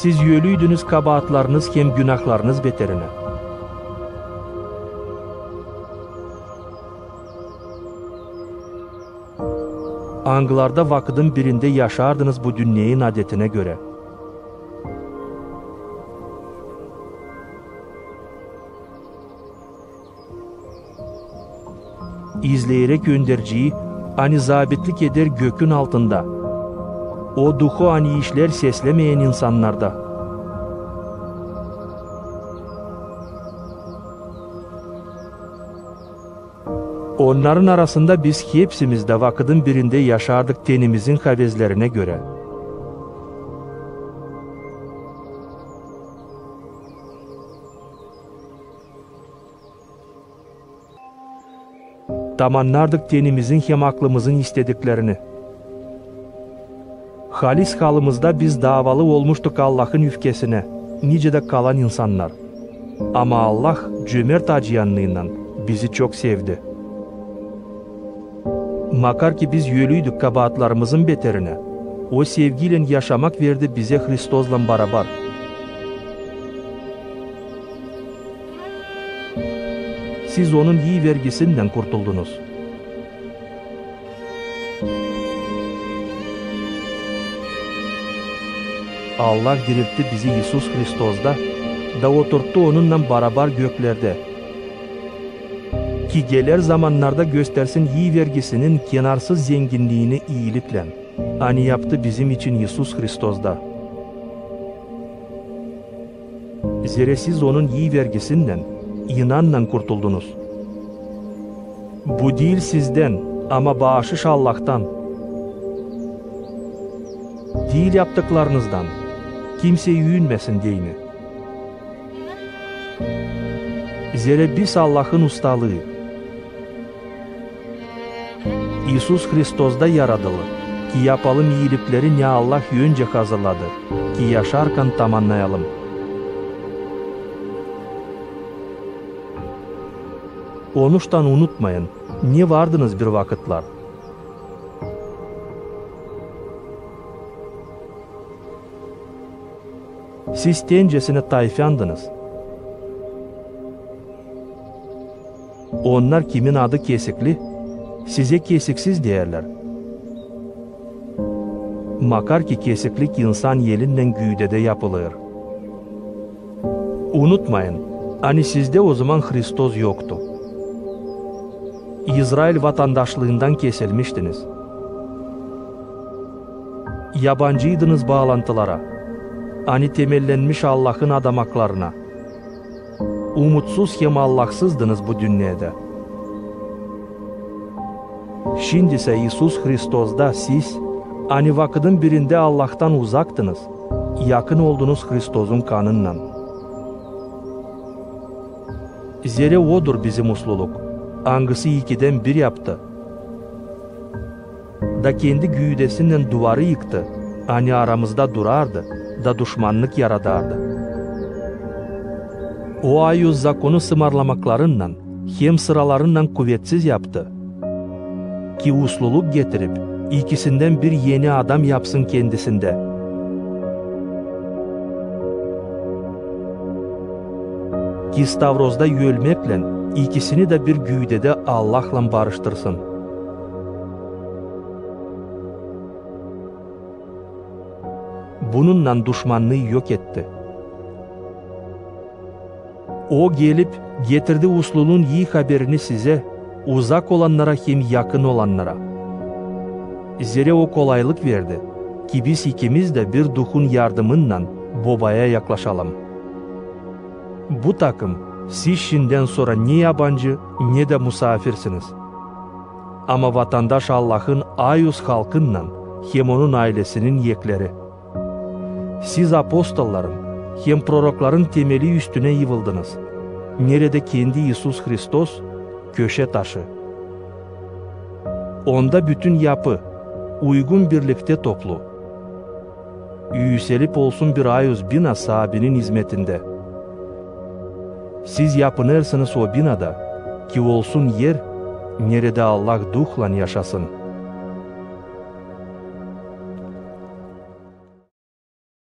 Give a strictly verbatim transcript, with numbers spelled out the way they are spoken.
Siz ölüydünüz kabaatlarınız hem günahlarınız beterinä, angılarda vakıdın birindä yaşardınız bu dünneyin adetinä görä, izleyeräk önderciyi, ani zabitlik eder gökün altında, o Duhu, ani işlär seslemeyän insannarda. Onnarın arasında biz hepsimiz dä vakıdın birindä yaşardık tenimizin havezlerinä görä. Tamannardık tenimizin hem aklımızın istediklerini. Halis halımızda biz davalı olmuştuk Allahın üfkesinä, nicä dä kalan insannar. Ama Allah cömert acıyannıınnan bizi çok sevdi. Makar ki biz ölüydük kabaatlarımızın beterinä, O sevgiylän yaşamak verdi bizä Hristoslan barabar. Siz Onun ii vergisindän kurtuldunuz. Allah diriltti bizi İisus Hristosda da oturttu Onunnan barabar göklerdä, ki geler zamannarda göstersin ii vergisinin kenarsız zenginniini iiliklän, ani yaptı bizim için İisus Hristosda. Zerä siz Onun ii vergisindän inannan kurtuldunuz. Bu diil sizdän, ama baaşış Allahtan. Diil yaptıklarınızdan, kimsey üünmesin deyni. Zerä biz Allahın ustalıı, İisus Hristosda yaradılı, ki yapalım iilikleri, ne Allah öncä hazırladı, ki yaşarkan tamannayalım. Onuştan unutmayın, ne vardınız bir vakıtlar. Siz tencesinä tayfandınız. Onnar, kimin adı kesikli, sizä kesiksiz deerlär. Makar ki kesiklik insan elinnän, güüdedä yapılêr. Unutmayın, ani sizdä ozaman Hristos yoktu. İzrail vatandaşlıından kesilmiştiniz. Yabancıydınız baalantılara, ani temellenmiş Allahın adamaklarına. Umutsuz hem Allahsızdınız bu dünneedä. Şindisä İisus Hristosda siz, ani vakıdın birindä Allahtan uzaktınız, yakın oldunuz Hristosun kanınnan. Zerä Odur bizim usluluk, angısı ikidän bir yaptı, da kendi güüdesinnän duvarı yıktı, ani aramızda durardı da duşmannık yaradardı. O ayuz zakonu sımarlamaklarınnan hem sıralarınnan kuvetsiz yaptı, ki usluluk getirip, ikisindän bir eni adam yapsın kendisindä, ki stavrozda ölmeklän ikisini dä bir güüdedä Allahlan barıştırsın. Bununnan duşmannıı yok etti. O gelip, getirdi usluluun ii haberini sizä, uzak olannara hem yakın olannara. Zerä O kolaylık verdi, ki biz ikimiz dä bir Duhun yardımınnan Bobaya yaklaşalım. Bu takım, siz şindän sora ne yabancı, ne dä musaafirsiniz, ama vatandaş Allahın ayuz halkınnan hem Onun aylesinin ekleri. Siz apostolların hem prorokların temeli üstünä yıvıldınız, neredä kendi İisus Hristos, köşe taşı. Onda bütün yapı, uygun birliktä toplu, üüselip olsun bir ayuz bina Saabinin izmetindä. Siz yapınêrsınız o binada, ki olsun er, neredä Allah Duhlan yaşasın.